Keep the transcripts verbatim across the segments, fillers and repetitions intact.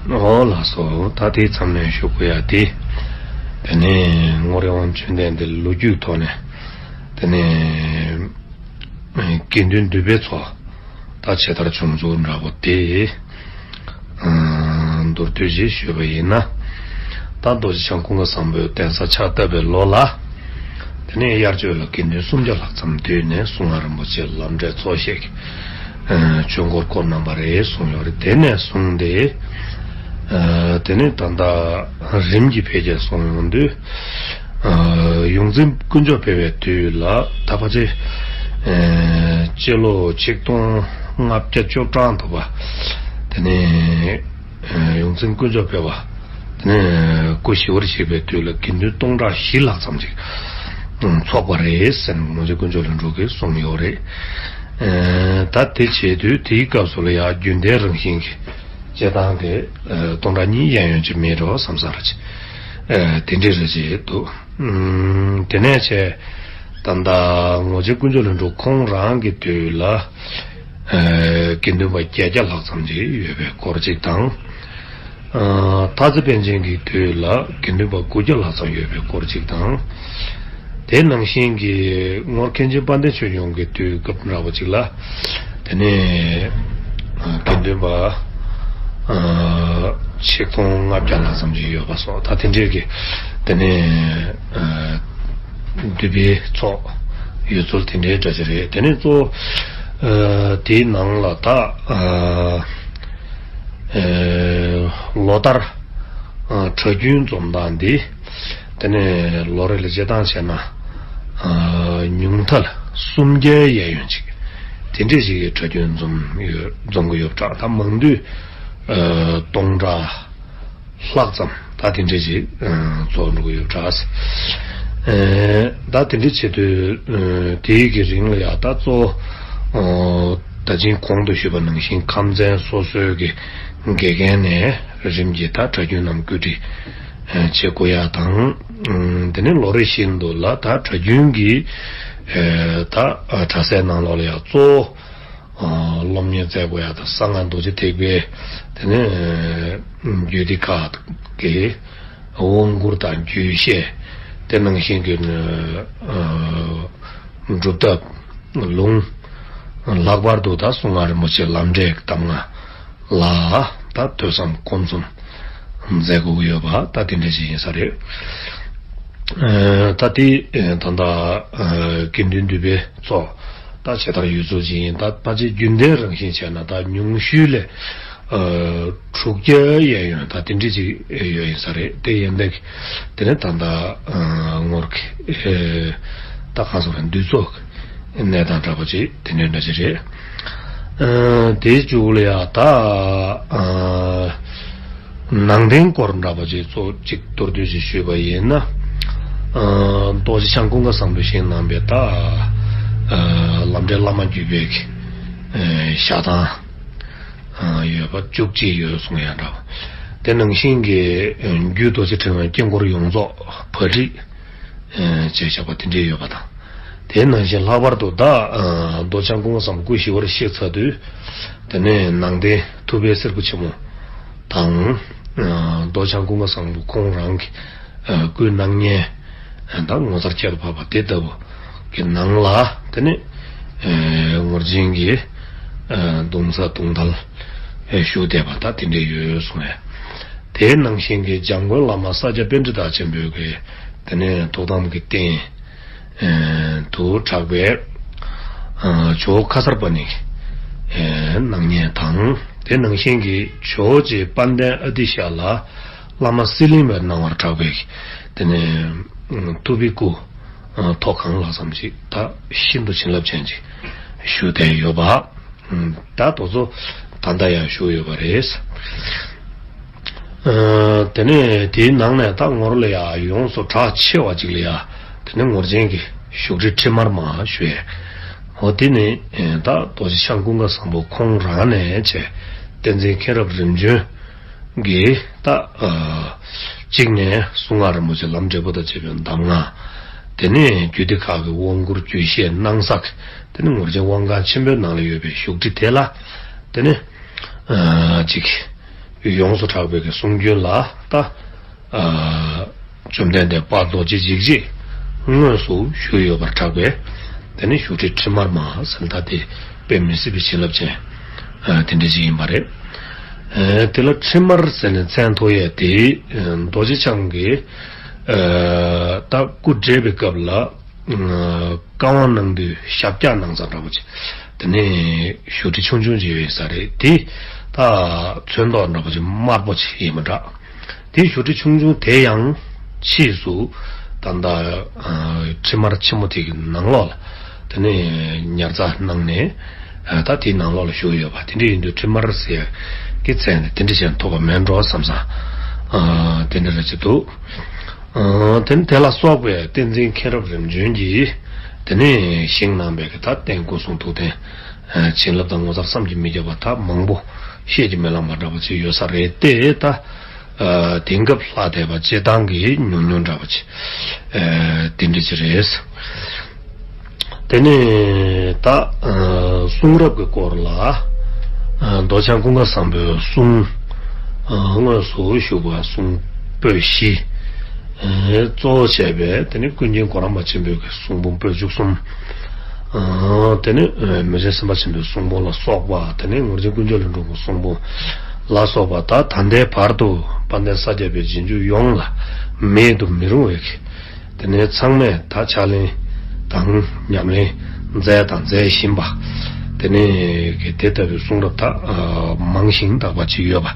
འོ་ལགས་སོ། ད་དེའི་མཚམས་ནས་ཞུ་དགོས་ཡ་དེ། དེ་ནས་ངོར་ཡོང་བྱོན་དེ་འདི་ལོ་རྒྱུས་ཐོག་ནས། དེ་ནས་དགེ་འདུན་འདུས་པའི་ཚོགས་ད་ཇི་ལྟར་བྱུང་ཚུལ་འདྲ་པོ་དེ། མདོར་བསྡུས་ཤིག་ཞུས་པ་ཡིན་ན། ད་རྡོ་རྗེ་འཆང་ཀུན་དགའ་བཟང་པོའི་གདན་ས་ཕྱག་བཏབ་པའི་ལོ་ལ། དེ་ནས་དབྱར་ཆོས་ལ་དགེ་འདུན་སུམ་བརྒྱ་ལྷག་ཙམ་འདུས་ནས་གསུང་ངག་རིན་པོ་ཆེ་ལམ་འབྲས་ཚོགས་བཤད་ཀྱི་ཆོས་འཁོར་བསྐོར་གནང་བ་རེད་གསུངས་ཡོད་རེད། དེ་ནས་བཟུང་སྟེ། དེ་ནས་ད་ལྟ་རིམ་གྱིས་འཕེལ་རྒྱས་སོང་ཡོང་དུས། ཡོངས་འཛིན་དཀོན་མཆོག་ཕེབས་པའི་དུས་ལ་ད་ཕལ་ཆེར། སྤྱི་ལོ་ཆིག་སྟོང་ལྔ་བརྒྱ་བཅུ་གྲངས་ཐུབ་པ། དེ་ནས། ཡོངས་འཛིན་དཀོན་མཆོག་ཕེབས་པ། དེ་ནས་སྐུ་ཞི་བར་གཤེགས་པའི་དུས་ལ་དགེ་འདུན་སྟོང་ཕྲག་བཞི་ལྷག་ཙམ་ཅིག་ཚོགས་པ་རེད་ཟེར་ནས་ངོ་མཚར་དཀོན་མཆོག་ལྷུན་གྲུབ་ཀྱིས་གསུངས་ཡོད་རེད། ད་དེ་བྱེད་དུས་དེའི་སྐབས་སུ་ལ་ཡང་རྒྱུན་ལྡན་རང་བཞིན་གྱི་སྤྱིར་བཏང་གི་སྟོང་ཕྲག་གཉིས་གཡས་གཡོན་ཅིག་མེད་འགྲོ་བསམ་ས་ར་ཅིག་དེ་འདྲའི་རེ་ཅིག་འདུག་དེ་ནས་བྱས། ད་ལྟ་ངོ་མཚར་དཀོན་མཆོག་ལྷུན་གྲུབ་ཁོང་རང་གི་དུས་ལ། དགེ་འདུན་པ་བརྒྱད་བརྒྱ་ལྷག་ཙམ་ཅིག་ཡོད་པའི་སྐོར་ཅིག་དང་། ཨ། ཐར་རྩེ་པཎ་ཆེན་གྱི་དུས་ལ་དགེ་འདུན་པ་དགུ་བརྒྱ་ལྷག་ཙམ་ཡོད་པའི་སྐོར་ཅིག་དང་། དེ་ནང་བཞིན་གྱི་ངོར་མཁན་ཆེན་དཔལ་ལྡན་ཆོས་འབྱུང་གི་དུས་སྐབས་འདྲ་བོ་ཅིག་ལ། དེ་ནས་ཨ། དགེ་འདུན་པ་ཨ། ཆིག་སྟོང་ལྔ་བརྒྱ་ལྷག་ཙམ་ཅིག་ཡོད་པ་སོགས་ད་དེ་འདྲའི་གི་དེ་ནས་ཨ། འདུས་པའི་ཚོགས་ཡོད་ཚུལ་དེ་འདྲའི་འདྲ་ཅིག་རེད། དེ་ནས་གཙོ་བོ་ཨ། དེའི་ནང་ལ་ད་ཨ། ཨེ། ལོ་ལྟར། ཨ། གྲྭ་རྒྱུན་འཛོམས་སྟངས་འདི། དེ་ནས་ལོ་རེ་ལ་བྱེད་སྟངས་བྱས་ན། ཨ། ཉུང་མཐའ་ལ་སུམ་བརྒྱའི་གཡས་གཡོན་ཅིག་དེ་འདྲས་ཞིག་གི་གྲྭ་རྒྱུན་འཛོམས་ཡོད་འཛོམས་ཀྱི་ཡོད་པ་འདྲ། ད་མང་དུས། ཨ། སྟོང་ཕྲག་ལྷག་ཙམ་ད་དེ་འདྲས་ཞིག་ཨ། ཚོགས་འགྲོ་གི་ཡོད་པ་འདྲ། ཨེ། ད་དེ་འདྲས་བྱེད་དུས། ཨ། དེའི་གི་རིང་ལ་ཡ་ད་གཙོ་བོ། ད་ཅིང་གོང་དུ་ཞུས་པ་ནང་བཞིན་ཁམས་ཚན་སོ་སོའི་གི་དགེ་རྒན་ནས་རིམ་གྱིས་ད་གྲྭ་རྒྱུན་རྣམས་བཀོད་སྒྲིག་བྱེད་དགོས་ཡ་དང་། དེ་ནས་ལོ་རེ་བཞིན་དུ་ལ་ད་གྲྭ་རྒྱུན་གྱི་ད་གྲྭ་སའི་ནང་ལོགས་ལ་ཡ་གཙོ་བོ་སློབ་གཉེར་མཛད་དགོས་ཡ་ད་གསང་སྔགས་རྡོ་རྗེ་ཐེག་པའི་དེ་ནས་རྒྱུད་སྡེ་ཁག་གི་དབང་བསྐུར་དང་རྒྱུད་བཤད། དེ་ནང་བཞིན་གྱི་ཨ། སྒྲུབ་ཐབས་ལུང་། ལྷག་པར་དུ་ད་གསུང་ངག་རིན་པོ་ཆེ་ལམ་འབྲས་ཀྱི་གདམས་ངག་ལ་ད་ཐོས་བསམ་སྒོམ་གསུམ་མཛད་དགོས་ཀྱི་ཡོད་པ་ད་དེ་འདྲ་ཞིག་ཡིན་ས་རེད། ཨ། ད་དེ་ད་ལྟ་ཨ། དགེ་འདུན་འདུས་པའི་ཚོགས་ད་ཇི་ལྟར་ཡོད་ཚུལ་ཅིག་ཡིན། ད་ཕལ་ཆེར་རྒྱུན་ལྡན་རང་བཞིན་བྱས་ན་ད་ཉུང་ཤོས་ལས། ཨ། དྲུག་བརྒྱ་གཡས་གཡོན་ད་དེ་འདྲ་ཅིག་ཡོད་ཡིན་ས་རེད། དེ་ཡིན་དུས་དེ་ནས་ད་ལྟ་ཨ། ངོར་གྱི་ཨེ། ད་གང་སོང་བའི་འདུས་ཚོགས་གནས་སྟངས་འདྲ་པོ་ཅིག་དེ་འདྲ་འདྲ་ཅིག་རེད། ཨ། དེའི་མཇུག་ལ་ཡ་ད་ཨ། ནང་རྟེན་སྐོར་འདྲ་པོ་ཅིག་གཙོ་ཅིག་མདོར་བསྡུས་ཅིག་ཞུས་པ་ཡིན་ན། ཨ། རྡོ་རྗེ་འཆང་ཀུན་དགའ་བཟང་པོས་བཞེངས་གནང་པའི་ད་ཨ། ལམ་འབྲས་བླ་མ་བརྒྱུད་པའི་ཨ། ཞལ་ཐང་། ཡོད་པ་བཅུ་གཅིག་ཡོད་གསུང་ཡ་འདྲ་བ། དེ་ནང་བཞིན་གྱི་རྒྱུད་རྡོ་རྗེ་ཕྲེང་བའི་དཀྱིལ་འཁོར་ཡོངས་རྫོགས་བར་སྲིད་ཅེས་བྱ་བ་དེ་འདྲས་ཡོད་པ་དང་། དེ་ནང་བཞིན་ལྷག་པར་དུ་ད་རྡོ་རྗེ་འཆང་ཀུན་དགའ་བཟང་པོ་སྐུ་ཞི་བར་གཤེགས་ཚར་དུས། དེ་ནས་ནང་རྟེན་ཐུབ་པའི་སེར་པོ་ཆེན་མོ་དང་། རྡོ་རྗེ་འཆང་ཀུན་དགའ་བཟང་པོ་ཁོང་རང་གི་སྐུའི་སྣང་བརྙན། ད་ངོ་མཚར་ཁྱད་དུ་འཕགས་པ་དེ་ལྟ་བུ་གི་ནང་ལ་དེ་ནི་ངོར་ཆེན་གྱི་གདུང་ས་གདུང་ཐལ་བཞུགས་བསྡད་པ་ད་དེ་འདྲས་ཡོད་གསུངས་ཡ། དེའི་ནང་བཞིན་གྱི་འཇམ་མགོན་བླ་མ་ས་སྐྱ་པཎྜི་ཏ་ཆེན་པོའི་གི་དེ་ནས་ཐུགས་དམ་གྱི་རྟེན་དུ་གྲགས་པའི་ཇོ་བོ་ཁ་སར་པ་ཎི་གི་སྣང་བརྙན་དང་། དེ་ནང་བཞིན་གྱི་ཇོ་བོ་རྗེ་དཔལ་ལྡན་ཨ་ཏི་ཤ་ལ་བླ་མ་གསེར་གླིང་པའི་སྣང་བར་གྲགས་པའི་དེ་ནས་ཐུབ་པའི་སྐུ་ཐོག་ཁང་ལྷག་ཙམ་ཅིག་ད་ཤིན་ཏུ་བྱིན་རླབས་ཅན་ཅིག་བཞུགས་བསྡད་ཡོད་པ། ད་དེ་ཚོ་ད་ལྟ་ཡང་བཞུགས་ཡོད་པ་རེད། ཨ། དེ་ནས་དེའི་ནང་ནས་ད་ངོར་ལ་ཡ་ཡོངས་སུ་གྲགས་ཆེ་བ་ཅིག་ལ་ཡ་དེ་ནི་ངོར་ཆེན་གྱི་བཞུགས་ཁྲི་ཁྲི་མར་མ་ཞུ་ཡས། འོ་དེ་ནི་ད་རྡོ་རྗེ་འཆང་ཀུན་དགའ་བཟང་པོ་ཁོང་རང་ནས་བྱས་བསྟན་འཛིན་མཁྱེན་རབ་རིམ་བྱོན་གྱིས་ད་ཨ། གཅིག་ནས་གསུང་ངག་རིན་པོ་ཆེ་ལམ་འབྲས་བུ་དང་བཅས་པའི་གདམས་ངག་དེ་ནས་རྒྱུད་སྡེ་ཁག་གི་དབང་བསྐུར་རྒྱུད་བཤད་གནང་ས་གི་དེ་ནི་ངོར་ཆེན་དབང་ཁང་ཆེན་པོའི་ནང་ལ་ཡོད་པའི་བཞུགས་ཁྲི་དེ་ལ་དེ་ནི་ཨ། གཅིག་ཡོངས་སུ་གྲགས་པའི་གི་གསུང་རྒྱུན་ལ་ད། ཨ། བཅོམ་ལྡན་འདས་དཔལ་རྡོ་རྗེ་འཇིགས་བྱེད་དངོས་སུ་བཞུགས་ཡོད་པར་གྲགས་པས། དེ་ནི་བཞུགས་ཁྲི་ཁྲི་དམར་མ་ཟེར་ད་དེ་དཔེ་མི་སྲིད་པའི་བྱིན་རླབས་ཅན། ཨ། དེ་འདྲ་ཞིག་ཡིན་པ་རེད། ཨ། དེ་ལ་ཁྲི་དམར་ཟེར་ནས་མཚན་ཐོགས་ཡས་དེ། ཨ། རྡོ་རྗེ་འཆང་གི། ཨ། ད་སྐུ་བགྲེས་པའི་སྐབས་ལ། ཨ། བཀའ་དབང་གནང་དུས་ཞབས་བཀྱག་གནང་ས་འདྲ་པོ་ཅིག་དེ་ནས་བཞུགས་ཁྲི་ཆུང་ཆུང་ཅིག་ཡོད་ས་རེད། དེ་ད་ཚོན་མདོག་འདྲ་པོ་ཅིག་དམར་པོ་ཅིག་ཡིན་པ་འདྲ། དེ་བཞུགས་ཁྲི་ཆུང་ཆུང་དེ་ཡང་ཕྱིས་སུ་ད་ལྟ། ཨ། ཁྲི་དམར་ཆེན་མོ་དེ་གི་ནང་ལོགས་ལ་དེ་ནས་ཉར་ཚགས་གནང་ནས། ཨ། ད་དེའི་ནང་ལོགས་ལ་བཞུགས་ཡོད་པ་དེ་འདྲ་ཡིན་དུས་ཁྲི་དམར་ཟེར་གི་མཚན་དེ་དེ་འདྲ་ཅན་ཐོབ་པ་མེད་འགྲོ་བསམ་ས། ཨ། དེ་འདྲ་རེ་ཅིག་འདུག་ཨ། དེ་ནི་དེ་ལ་སོགས་པའི་བསྟན་འཛིན་མཁྱེན་རབ་རིམ་བྱོན་གྱིས་དེ་ནས་བཞེངས་གནང་བའི་གི་ད་རྟེན་སྐུ་གསུང་ཐུགས་རྟེན། ཨ། བྱིན་རླབས་དང་ངོ་མཚར་བསམ་གྱིས་མི་ཁྱབ་པ་ད་མང་པོ་བཤད་ཀྱིས་མི་ལང་བ་འདྲ་པོ་ཅིག་ཡོད་ས་རེད་དེ་ད། ཨ། དེང་སྐབས་ལྷག་བསྡད་པ་སྤྱིར་བཏང་གི་ཉུང་ཉུང་འདྲ་པོ་ཅིག་ཨ། དེ་འདྲ་ཅིག་རེད། དེ་ནས་ད། ཨ། གསུང་རབ་ཀྱི་སྐོར་ལ། ཨ། མདོ་བྱང་ཀུན་དགའ་བཟང་པོའི་གསུང་། ཨ། དངོས་སུ་བཞུགས་པ་གསུང་པོད་བཞི། ཨ། གཙོ་བོ་བྱས་པའི་དེ་ནི་ཀུན་མཁྱེན་གོ་རམས་པ་ཆེན་པོའི་གི་གསུང་འབུམ་པོད་བཅུ་གསུམ། ཨ། དེ་ནི། ཨ། མི་བཟད་སེམས་དཔའ་ཆེན་པོའི་གསུང་འབུམ་ལ་སོགས་པ། དེ་ནི་ངོར་ཆེན་ཀུན་སྤྱོད་ལས་འགྲོ་གི་གསུང་འབུམ་ལ་སོགས་པ་ད་ད་ལྟའི་བར་དུ་དཔལ་ལྡན་ས་སྐྱ་པའི་རྗེས་འཇུག་ཡོངས་ལ་མེད་དུ་མི་རུང་བའི་གི། དེ་ནས་ཚང་མས་ད་ཕྱག་ལེན་དང་ཉམས་ལེན་མཛད་དང་མཛད་བཞིན་པ། དེ་ནས་གི་དེ་ལྟ་བུའི་གསུང་རབ་ད། ཨ། མང་ཞིང་དག་པ་ཅིག་ཡོད་པ།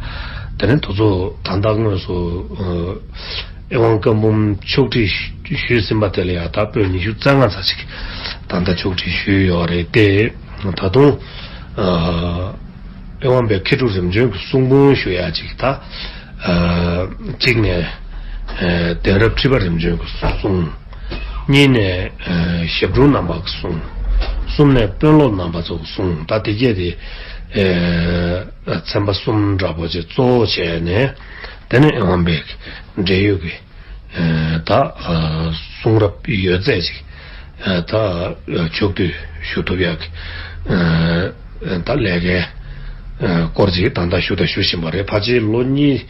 དེ་ནས་དེ་ཚོ་ད་ལྟ་དངོས་སུ། ཨ། ཨེ་ཝང་བཀའ་འབུམ་ཕྱོགས་སྒྲིག་ཞུས་ཟིན་པ་དེ་ལ་ཡང་ད་པོད་ཉི་ཤུ་རྩ་ལྔ་ཙམ་ཞིག་ད་ལྟ་ཕྱོགས་སྒྲིག་ཞུས་ཡོད་རེད་དེ། ད་དུང་། ཨ། ཨེ་ཝང་པའི་མཁས་གྲུབ་རིམ་བྱོན་གྱི་གསུང་འབུམ་ཞུ་ཡ་ཅིག་ད། ཨ། གཅིག་ནས། ཨ། གདན་རབས་ཁྲི་པ་རིམ་བྱོན་གྱི་གསུང་། གཉིས་ནས། ཨ། ཞབས་དྲུང་རྣམ་པ་གི་གསུང་། གསུམ་ནས་དཔོན་སློབ་རྣམ་པ་ཚོ་གི་གསུང་། ད་དེ་གྱད་དེ། ཨ། ཚན་པ་གསུམ་འདྲ་པོ་ཅིག་གཙོ་བོ་བྱས་ནས། དེ་ནས་ཨེ་ཝང་པའི་འབྲེལ་ཡོད་ཀྱི། ཨ། ད། ཨ། གསུང་རབ་ཡོད་ཚད་ཅིག་ཨ། ད། ཨ། ཕྱོགས་བསྡུས་ཞུ་ཐུབ་ཡག་གི། ཨ། ད་ལས་ཀའི། ཨ། སྐོར་ཅིག་ད་ལྟ་ཞུ་དང་ཞུ་བཞིན་པ་རེད། ཕལ་ཆེར་ལོ་གཉིས་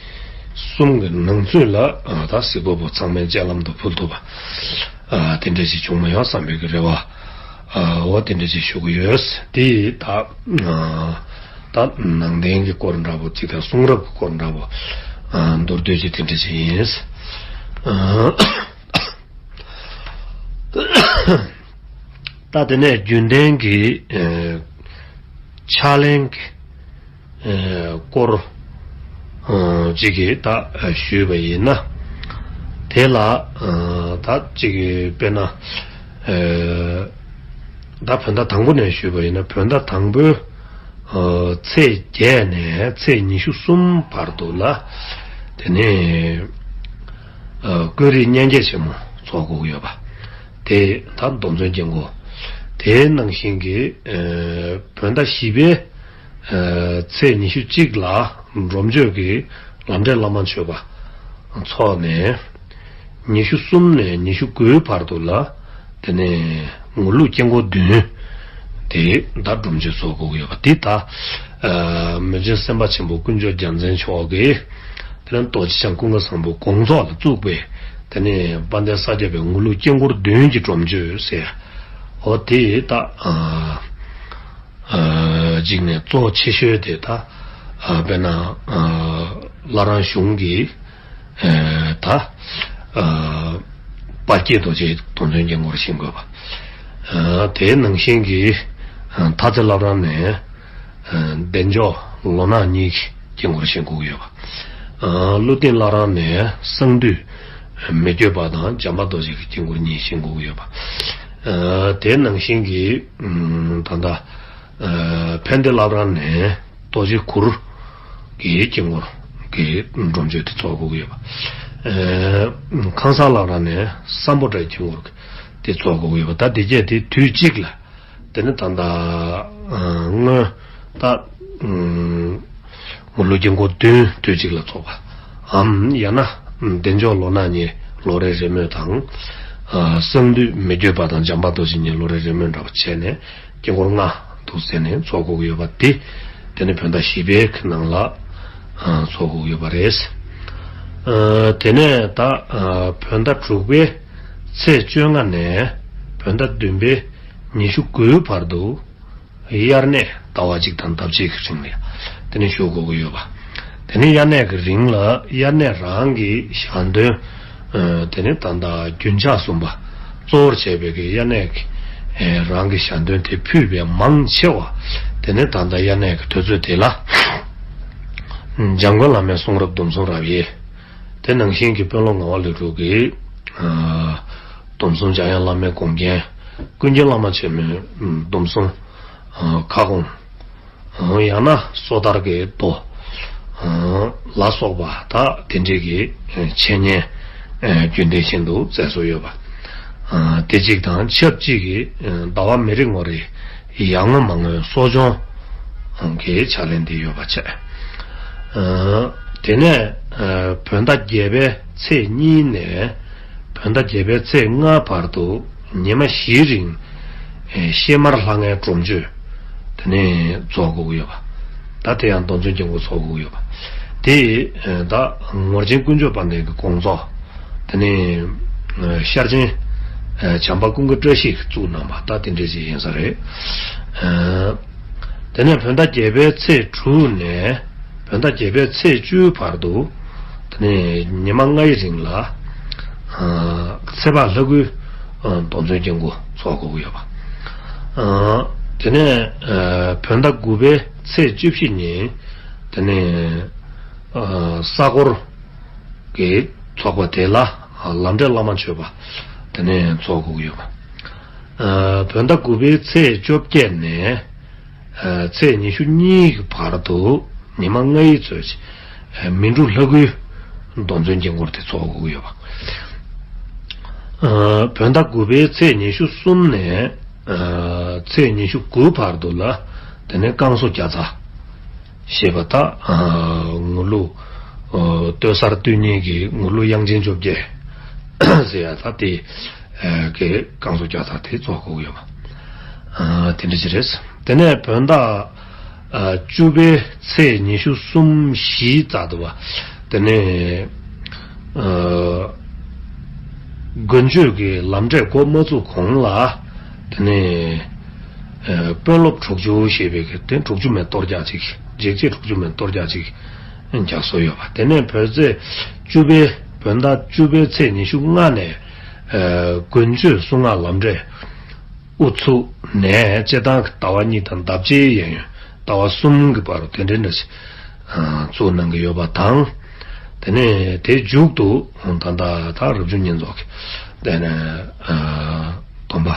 གསུམ་གྱི་ནང་ཚུད་ལ། ཨ། ད་གཟིགས་པ་པོ་ཚང་མའི་སྤྱན་ལམ་དུ་ཕུལ་ཐུབ་པ། ཨ། དེ་འདྲ་ཞིག་བྱུང་མ་ཡོང་བསམ་པའི་གི་རེ་བ། ཨ། འོ་དེ་འདྲ་ཞིག་ཞུ་གི་ཡོད། དེ་ད། ཨ། ད་ནང་བསྟན་གྱི་སྐོར་འདྲ་པོ་ཅིག་དང་གསུང་རབ་ཀྱི་སྐོར་འདྲ་པོ། ཨ། མདོར་བསྡུས་ཅིག་དེ་འདྲ་ཞིག་ཡིན། ཨ། ད་དེ་ནས་རྒྱུན་ལྡན་གྱི། ཨ། ཕྱག་ལེན་གྱི། ཨ། སྐོར། ཨ། ཅིག་གི་ད་ཞུས་པ་ཡིན་ན། དེ་ལ། ཨ། ད་ཅིག་གི་དཔེར་ན། ཨ། ད་བོད་ཟླ་དང་པོ་ནས་ཞུས་པ་ཡིན་ན། བོད་ཟླ་དང་པོའི། ཨ། ཚེས་བརྒྱད་ནས་ཚེས་ཉི་ཤུ་གསུམ་བར་དུ་ལ། དེ་ནས། ཨ། ཀུན་རིག་སྙན་རྒྱན་ཆེན་མོ་ཚོགས་དགོས་ཀྱི་ཡོད་པ། དེ་ད་སྡོམ་བརྩོན་སྐྱེ་འགོ། དེའི་ནང་བཞིན་གྱི། ཨ། བོད་ཟླ་བཞི་པའི། ཨ། ཚེས་ཉི་ཤུ་གཅིག་ལ་སྒྲོམ་གཅོད་ཀྱི་ལམ་འབྲས་བླ་མ་མཆོད་པ་ཚོགས་ནས། ཉི་ཤུ་གསུམ་ནས་ཉི་ཤུ་དགུའི་བར་དུ་ལ། དེ་ནས་ངུར་ལུག་དཀྱིལ་འཁོར་བདུན། དེ་ད་སྒྲོམ་གཅོད་ཚོགས་དགོས་ཀྱི་ཡོད་པ་འདི་ད། ཨ། མི་ཆེན་སེམས་དཔའ་ཆེན་པོ་དཀོན་མཆོག་རྒྱལ་མཚན་མཆོག་གིས། དེ་ནས་རྡོ་རྗེ་འཆང་ཀུན་དགའ་བཟང་པོའི་དགོངས་རྫོགས་ལ་བཙུགས་པའི། དེ་ནས་དཔལ་ལྡན་ས་སྐྱ་པའི་ངུར་ལུག་དཀྱིལ་འཁོར་བདུན་གྱི་སྒྲོམ་གཅོད་ཟེར། འོ་དེ་ད། ཨ། ཨ། གཅིག་ནས་གཙོ་ཆེ་ཤོས་དེ་ད། ཨ། དཔེར་ན། ཨ། བླ་རང་གཞུང་གི། ཨ། ད། ཨ། དཔལ་དགྱེས་རྡོ་རྗེ་སྡོམ་བརྩོན་དཀྱིལ་འཁོར་བཞེངས་དགོས་པ། ཨ། དེའི་ནང་བཞིན་གྱི། ཨ། ཐ་ཚིག་བླ་བྲང་ནས། ཨ། བདེ་མཆོག་ལོ་ནག་གཉིས་ཀྱི་དཀྱིལ་འཁོར་བཞེངས་དགོས་ཀྱི་ཡོད་པ། ཨ། ཀླུ་བསྟན་བླ་བྲང་ནས་གསང་འདུས་མི་བསྐྱོད་པ་དང་བྱམས་པ་རྡོ་རྗེ་གི་དཀྱིལ་འཁོར་གཉིས་བཞེངས་དགོས་ཀྱི་ཡོད་པ། ཨ། དེའི་ནང་བཞིན་གྱི། ཨ། ད་ལྟ། ཨ། ཕན་བདེ་བླ་བྲང་ནས་རྡོ་རྗེ་གུར་གྱི་དཀྱིལ་འཁོར་གྱི་སྒྲོམ་གཅོད་དེ་ཚོགས་དགོས་ཀྱི་ཡོད་པ། ཨ། ཁང་གསར་བླ་བྲང་ནས་སམ་བྷོ་ཊའི་དཀྱིལ་འཁོར་དེ་ཚོགས་དགོས་ཀྱི་ཡོད་པ། ད་དེ་གྱད་དེ་དུས་གཅིག་ལ། དེ་ནི་ད་ལྟ། ཨ། སྔོན། ད། ཨ། ངུར་ལུག་དཀྱིལ་འཁོར་བདུན་དུས་གཅིག་ལ་ཚོགས་པའམ། ཡང་ན། ཨ། བདེ་མཆོག་ལོ་ནག་གཉིས་ལོ་རེ་རེ་མོས་དང་། ཨ། གསང་འདུས་མི་བསྐྱོད་པ་དང་བྱམས་པ་རྡོ་རྗེ་གཉིས་ལོ་རེ་རེ་མོས་འདྲ་པོ་བྱས་ནས་དཀྱིལ་འཁོར་ལྔ་འདུག་ཟེར་ནས་ཚོགས་དགོས་ཀྱི་ཡོད་པ་དེ། དེ་ནི་བོད་ཟླ་བཞི་པའི་གི་ནང་ལ། ཨ། ཚོགས་དགོས་ཡོད་པ་རེད། དེ་ནས་ད་བོད་ཟླ་དྲུག་པའི་ཚེས་བཅོ་ལྔ་ནས་བོད་ཟླ་བདུན་པའི་ཉི་ཤུ་དགུའི་བར་དུ། དབྱར་གནས་ཟླ་བ་གཅིག་དང་ཟླ་གཅིག་གི་རིང་ལ་དེ་ནས་བཞུགས་དགོས་ཀྱི་ཡོད་པ། དེ་ནས་དབྱར་གནས་ཀྱི་རིང་ལ་དབྱར་གནས་རང་གི་ཞལ་འདོན། དེ་ནས་ད་ལྟ་རྒྱུན་ཆགས་གསུམ་པ་གཙོ་བོར་བྱས་པའི་གི་དབྱར་གནས་ཀྱི་རང་གི་ཞལ་འདོན་དེ་ཕུལ་བའི་མང་ཆེ་བ་དེ་ནས་ད་ལྟ་དབྱར་གནས་ཀྱི་དུས་ཚོད་དེ་ལ་འཇམ་མགོན་བླ་མའི་གསུང་རབ་སྡོམ་གསུམ་རབ་དབྱེ། དེ་ནང་བཞིན་གྱི་དཔོན་སློབ་ངག་དབང་ལས་གྲུབ་ཀྱི་སྡོམ་གསུམ་འཇམ་དབྱངས་བླ་མའི་དགོངས་རྒྱན། ཀུན་མཁྱེན་བླ་མ་ཆེན་མོའི་སྡོམ་གསུམ་ཁ་སྐོང་། ཡང་ན་སོ་ཐར་གྱི་མདོ་ལ་སོགས་པ་དག་དེ་འདྲའི་གི་འཆད་ཉན་རྒྱུན་ལྡན་བཞིན་དུ་མཛད་སྲོལ་ཡོད་པ། དེ་གཅིག་དང་ཆབས་ཅིག་གི་ཟླ་བ་མེ་རི་ངོ་རེ་ཡར་ངོ་མར་ངོའི་གསོ་སྦྱོང་གི་ཕྱག་ལེན་དེ་ཡོད་པ་བྱས། དེ་ནས་བོད་ཟླ་བརྒྱད་པའི་ཚེས་གཉིས་ནས་བོད་ཟླ་བརྒྱད་པའི་ཚེས་ལྔ་བར་དུ་ཉི་མ་བཞིའི་རིང་ཤེལ་དམར་ལྷ་ལྔའི་སྒྲུབ་མཆོད་དེ་ནས་ཚོགས་དགོས་ཀྱི་ཡོད་པ། ད་དེ་ཡང་མདོ་མཛོད་དགེ་སྐོས་ཚོགས་དགོས་ཀྱི་ཡོད་པ། དེ་ད་ངོར་ཆེན་དཀོན་མཆོག་དཔལ་ལྡན་གྱི་དགོངས་རྫོགས། དེ་ནས་ཤར་ཆེན་བྱམས་པ་ཀུན་དགའ་བཀྲ་ཤིས་ཀྱིས་བཙུགས་གནང་བ་ད་དེ་འདྲ་ཞིག་ཡིན་ས་རེད། དེ་ནས་བོད་ཟླ་བརྒྱད་པའི་ཚེས་དྲུག་ནས་བོད་ཟླ་བརྒྱད་པའི་ཚེས་བཅུའི་བར་དུ་དེ་ནས་ཉི་མ་ལྔའི་རིང་ལ་ཚེ་དཔག་ལྷ་སྐུའི་མདོ་མཛོད་དགེ་སྐོས་ཚོགས་དགོས་ཀྱི་ཡོད་པ། དེ་ནས་བོད་ཟླ་དགུ་པའི་ཚེས་བཅུ་བཞི་ཉིན་དེ་ནས་ས་སྐོར་གྱི་ཚོགས་པ་དེ་ལ་ལམ་འབྲས་བླ་མ་མཆོད་པ་དེ་ནས་ཚོགས་དགོས་ཀྱི་ཡོད་པ། བོད་ཟླ་དགུ་པའི་ཚེས་བཅོ་བརྒྱད་ནས་ཚེས་ཉི་ཤུ་གཉིས་ཀྱི་བར་དུ་ཉི་མ་ལྔའི་ཚོད་ཅིག་མི་འཁྲུགས་ལྷ་སྐུའི་མདོ་མཛོད་དགེ་སྐོས་དེ་ཚོགས་དགོས་ཀྱི་ཡོད་པ། བོད་ཟླ་དགུ་པའི་ཚེས་ཉི་ཤུ་གསུམ་ནས་ཚེས་ཉི་ཤུ་དགུ་བར་དུ་ལ་དེ་ནས་བསྐང་གསོ་བརྒྱ་རྩ་ཞེས་པ་དག་ངོར་ལུགས་སྟོད་གསར་སྟོད་རྙིང་གི་ངོར་ལུགས་དབྱངས་ཅན་བཅོ་བརྒྱད་ཟེར་ཡ་ད་དེ་གི་བསྐང་གསོ་བརྒྱ་རྩ་དེ་ཚོགས་དགོས་ཀྱི་ཡོད་པ། དེ་འདྲ་ཅིག་རེད། དེ་ནས་བོད་ཟླ་བཅུ་པའི་ཚེས་ཉི་ཤུ་གསུམ་བཞིའི་རྩ་དུ་བ་དེ་ནས་དགུན་ཆོས་ཀྱི་ལམ་འབྲས་འགོ་མ་བཙུགས་གོང་ལ་དེ་ནས་དཔོན་སློབ་དྲུག་ཅུ་ཞེས་པའི་གི་དེ་དྲུག་ཅུ་མའི་གཏོར་རྒྱག་ཅིག་འཇིགས་བྱེད་དྲུག་ཅུ་མའི་གཏོར་རྒྱག་ཅིག་རྒྱག་སྲོལ་ཡོད་པ། དེ་ནས་བོད་ཚེས་བཅུ་པའི་བོད་ཟླ་བཅུ་པའི་ཚེས་ཉི་ཤུ་ལྔ་ནས་དགུན་ཆོས་གསུང་ངག་ལམ་འབྲས་དབུ་ཚུགས་ནས་སྤྱིར་བཏང་གི་ཟླ་བ་གཉིས་དང་ཟླ་གཅིག་གཡས་གཡོན་ཟླ་བ་གསུམ་གྱི་བར་དུ་དེ་འདྲའི་འདྲ་ཞིག་བཙུགས་གནང་གི་ཡོད་པ་དང་། དེ་ནས་དེའི་མཇུག་ཏུ་ད་ལྟ་ད་རབ་བྱུང་ཉིན་རྫོགས་ཀྱི་དེ་ནས་སྡོམ་པ་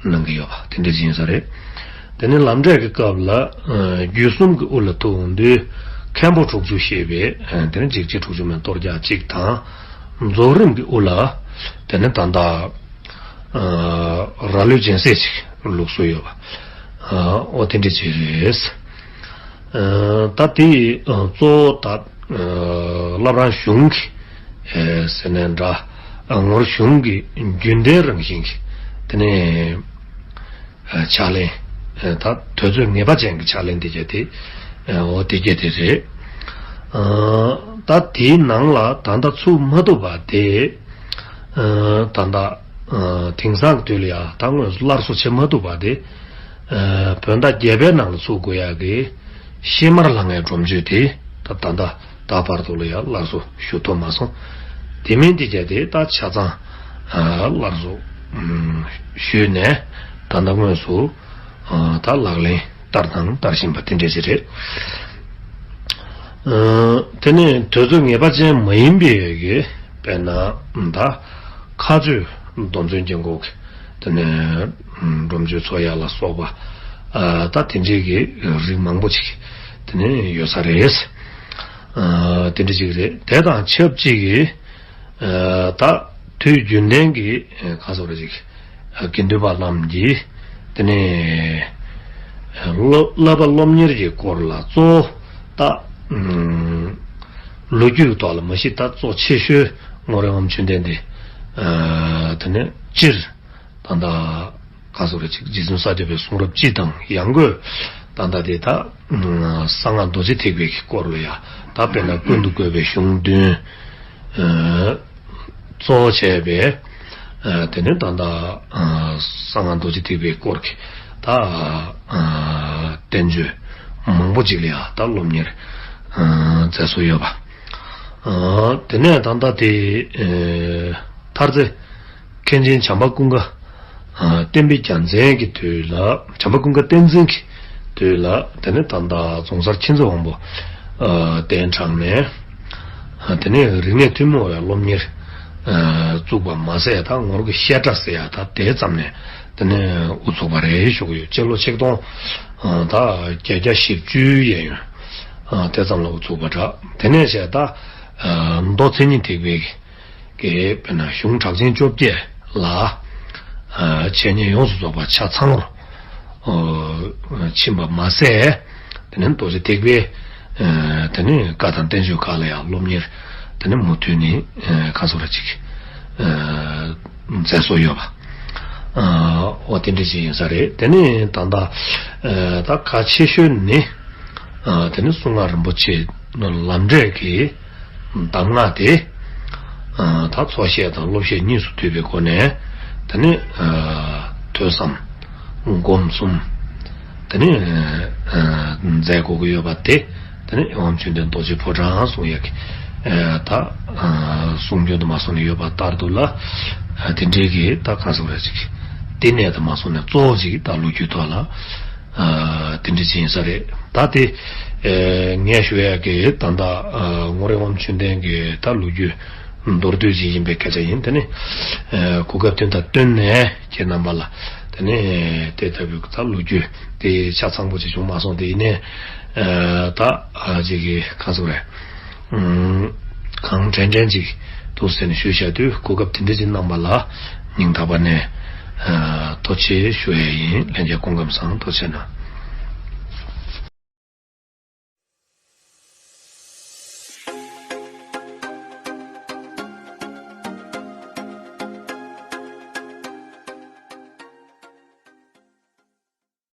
གནང་གི་ཡོད་པ་དེ་འདྲ་ཞིག་ཡིན་ས་རེད། དེ་ནས་ལམ་འབྲས་ཀྱི་སྐབས་ལ་རྒྱུད་གསུམ་གྱི་དབུ་ལ་ཐུག་འོང་དུས་མཁན་པོ་དྲུག་ཅུ་ཞེས་པའི་དེ་ནས་འཇིགས་བྱེད་དྲུག་ཅུ་མའི་གཏོར་རྒྱག་གཅིག་དང་། རྫོགས་རིམ་གྱི་དབུ་ལ་དེ་ནས་ད་ལྟ་ར་ལོའི་སྦྱིན་སྲེག་ཅིག་ལུགས་སྲོལ་ཡོད་པ། ཨོ་དེ་འདྲ་ཅིག་རེད། ད་དེ་གཙོ་བོ་ད་བླ་བྲང་གཞུང་གི་ཟེར་ནའི་འདྲ་ངོར་གཞུང་གི་རྒྱུན་ལྡན་རང་བཞིན་གྱི་དེ་ནས་ཕྱག་ལེན། ད་དུས་ཚོད་ངེས་པ་ཅན་གྱི་ཕྱག་ལེན་དེ་གྱད་དེ། འོ་དེ་གྱད་དེ་རེད། ད་དེའི་ནང་ལ་ད་ལྟ་ཚུགས་མ་ཐུབ་པ་དེ། ད་ལྟ་དེང་སང་གི་དུས་ལ་ཡ་ད་དངོས་སུ་སླར་གསོ་བྱེད་མ་ཐུབ་པ་དེ། བོད་ཟླ་བརྒྱད་པའི་ནང་ལ་ཚུགས་དགོས་ཡག་གི་ཤེལ་དམར་ལྷ་ལྔའི་སྒྲོམ་མཆོད་དེ་ད་ད་ལྟ་ད་བར་དུ་ལ་ཡང་སླར་གསོ་ཞུ་ཐུབ་མ་སོང་། དེ་མིན་དེ་བྱས་ཏེ་ད་ཆ་ཚང་སླར་གསོ་ཞུས་ནས་ད་ལྟ་དངོས་སུ་ད་ལག་ལེན་བསྟར་དང་བསྟར་བཞིན་པ་དེ་འདྲ་ཞིག་རེད། དེ་ནས་དུས་ཚོད་ངེས་པ་ཅན་མ་ཡིན་པའི་གི་དཔེར་ན་ད་མཁའ་སྤྱོད་མདོ་མཛོད་དགེ་སྐོས་ཀྱི་དེ་ནས་སྒྲོམ་གཞི་ཚོགས་ཡ་ལ་སོགས་པ་ད་དེ་འདྲའི་གི་རིགས་མང་པོ་ཅིག་དེ་ནས་ཡོད་ས་རེད། དེ་འདྲ་ཅིག་རེད། དེ་དང་ཆབས་ཅིག་གི་ད་དུས་རྒྱུན་ལྡན་གྱི་ག་ཟེར་རེད་ཅིག་དགེ་འདུན་པ་རྣམས་ཀྱིས་དེ་ནས་སློབ་བསླབ་པ་སློབ་གཉེར་གྱི་སྐོར་ལ་གཙོ་བོ་ད་ལོ་རྒྱུས་ཐོག་ལ་མ་གཞི་ད་གཙོ་ཆེ་ཤོས་ངོར་ཨོམ་ཆོས་ལྡན་འདི་དེ་ནས་སྤྱིར་ད་ལྟ་ག་ཟེར་རེད་ཅིག་རྗེ་བཙུན་ས་སྐྱ་པའི་གསུང་རབ་སྤྱི་དང་ཡང་སྒོས་ ད་ལྟ་དེ་ད་གསང་སྔགས་རྡོ་རྗེ་ཐེག་པའི་གི་སྐོར་ལ་ཡ། ད་དཔེར་ན་ཀུན་ཏུ་བཀོད་པའི་གཞུང་བདུན་གཙོ་བོ་བྱས་པའི། དེ་ནས་ད་ལྟ་གསང་སྔགས་རྡོ་རྗེ་ཐེག་པའི་སྐོར་གྱི་ད་བསྟན་བཅོས་མང་པོ་ཅིག་ལ་ཡ་ད་སློབ་གཉེར་མཛད་སྲོལ་ཡོད་པ། དེ་ནས་ད་ལྟ་དེ་མཐར་རྩེ་མཁན་ཆེན་བྱམས་པ་ཀུན་དགའ་བསྟན་པའི་རྒྱལ་མཚན་གྱི་དུས་ལ། བྱམས་པ་ཀུན་དགའ་བསྟན་འཛིན་གྱི་དུས་ལ། དེ་ནས་ད་ལྟ་རྫོང་སར་མཁྱེན་བརྩེ་དབང་པོ་གདན་དྲངས་ནས། དེ་ནས་རིག་གནས་ཐུན་མོང་བའི་སློབ་གཉེར་བཙུགས་པ་མ་ཟད། ད་ངོར་གྱི་བཤད་གྲྭ་ཟེར་ཡ་ད་དེ་ཙམ་ནས་དེ་ནས་དབུ་ཚུགས་པ་རེད་ཞུ་གི་ཡོད། སྤྱི་ལོ་ཆིག་སྟོང་ད་བརྒྱད་བརྒྱ་བཞི་བཅུ་ཡས་ཡོད། དེ་ཙམ་ལ་དབུ་ཚུགས་པ་འདྲ། དེ་ནས་བྱས་ད་མདོ་མཚན་ཉིད་ཐེག་པའི་གི་དཔེར་ན་གཞུང་གྲགས་ཆེན་བཅོ་བརྒྱད་ལ་འཆད་ཉན་ཡོངས་སུ་རྫོགས་པ་ཆ་ཚང་བར་ཕྱིན་པ་མ་ཟད། དེ་ནས་རྡོ་རྗེ་ཐེག་པའི་དེ་ནས་བཀའ་དང་བསྟན་བཅོས་ཁག་ལ་ཡང་སློབ་གཉེར་དེ་ནས་མུ་མཐུད་ནས་ཁ་སོ་ར་ཅིག་མཛད་སྲོལ་ཡོད་པ། འོ་དེ་འདྲ་ཅིག་ཡིན་ས་རེད། དེ་ནས་ད་ལྟ་ད་གལ་ཆེ་ཤོས་ནི། དེ་ནི་གསུང་ངག་རིན་པོ་ཆེ་ལམ་འབྲས་ཀྱི་གདམས་ངག་དེ། ད་ཚོགས་བཤད་དང་སློབ་བཤད་གཉིས་སུ་འདུས་པའི་སྒོ་ནས། དེ་ནི་ཐོས་བསམ་སྒོམ་གསུམ། དེ་ནི་མཛད་དགོས་ཀྱི་ཡོད་པ་དེ། དེ་ནི་ཡིད་འོང་བཅོམ་ལྡན་རྡོ་རྗེ་ཕོ་བྲང་གསུང་ཡག་གི་ད་གསུང་རྒྱུན་དུ་མ་སོང་ནས་ཡོད་པ་ལྟར་དུ་ལ། དེ་འདྲའི་གི་ད་གང་ཟེར་བ་ཅིག་དེ་ནས་དུ་མ་སོང་ནས་གཙོ་བོ་ཅིག་ད་ལོ་རྒྱུས་ཐོག་ལ། དེ་འདྲ་ཅིག་ཡིན་ས་རེད། ད་དེ་ངས་ཞུ་ཡག་གི་ད་ལྟ་ངོར་ཡིད་འོང་བཅོམ་ལྡན་གྱི་ད་ལོ་རྒྱུས་མདོར་བསྡུས་ཅིག་ཡིན་པའི་སྐད་ཆ་ཡིན། དེ་ནི་གོ་སྐབས་དེ་དང་བསྟུན་ནས་ཁྱེད་རྣམ་པ་ལ་དེ་ནི་དེ་ལྟ་བུའི་ད་ལོ་རྒྱུས་དེ་ཆ་ཚང་པོ་ཅིག་བྱུང་མ་སོང་། དེ་ཡིན་ནའི་ད་ཅིག་གི་གང་ཟེར་རེད། གང་དྲན་དྲན་ཅིག་འདུག་ཟེར་ནས་ཞུས་བཞག་དུས། གོ་སྐབས་དེ་འདྲ་ཅིག་གནང་བ་ལ་སྙིང་ཐག་པ་ནས་ཐུགས་རྗེ་ཆེ་ཞུ་ཡས་ཡིན། ལྷན་རྒྱས་སྐུ་ཁམས་བཟང་། ཐུགས་རྗེ་གནང་།